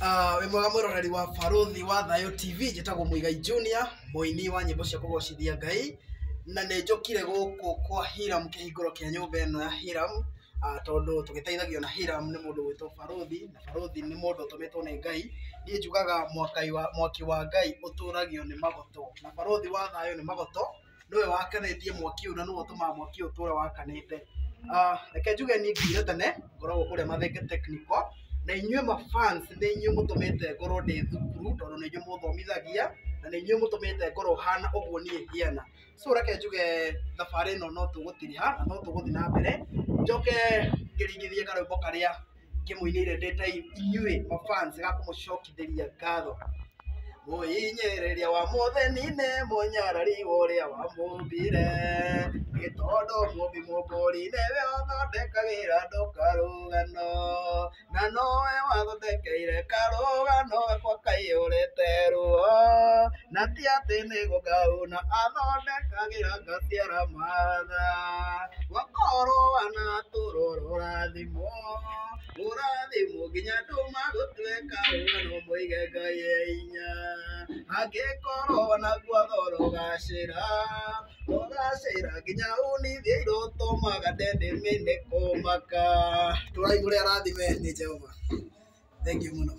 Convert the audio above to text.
Wĩ mwega mwĩroreri wa Barũthi wa Thayũ TV, njĩtagwo Muigai Junior, mũini wa nyĩmbo cia kũgocithia Ngai, na nĩ njũkire gũkũ kwa Hiram kĩhingũro kĩa nyũmba ĩno ya Hiram, tondũ tũgĩteithagio na Hiram nĩ mũndũ ũgwĩtwo Barũthi, na Barũthi nĩ mũndũ ũtũmĩtwo nĩ Ngai. Niĩ njugaga mwaki wa Ngai ũtũragio nĩ magoto, na Barũthi wa Thayũ nĩ magoto, nĩwe wakanĩtie mwaki ũyũ na nĩwe ũtũmaga mwaki ũyũ ũtũre wakanĩte. Reke njuge niĩ nginyire tene, ngoragwo kũrĩa Mathenge Technical, na inyuĩ ma fans nĩ inyuĩ mũtũmĩte ngorwo ndĩ thukuru tondũ nĩ inyuĩ mũthomithagia na nĩ inyuĩ mũtũmĩte ngorwo hana ũguo niĩ hiana. So reke njuge thabarĩ ĩno no tũgũtiriha na no tũgũthiĩ na mbere, njoke ngĩringithie karwĩmbo karĩa ngĩmũinĩire ndĩ ta inyuĩ ma fans ga kũmũcokithĩria ngatho. Mũhinyĩrĩria wa mũthĩni nĩ mũnyarari wa ũrĩa wamũmbire, nĩ tondũ mũmbi mũmbũri nĩwe ũthondekagĩra andũ karũgano, na nowe wathondekeire karũgano gakwa kaiyũrĩte ruo, na ti atĩ nĩ gũkauna athondekagĩra ngaciara matha, gwakorwo wanatũrwo ũrathimwo, ũrathimwo nginya andũ magũtue karũgano moige Ngai e hinya, angĩkorwo wanakuo ũgacĩra, ũgacĩra nginya unithie irũtũmaga ndendeme nĩ kũmaka. Tũrai mũrĩ arathime nĩ Jehova. Thank you mũno.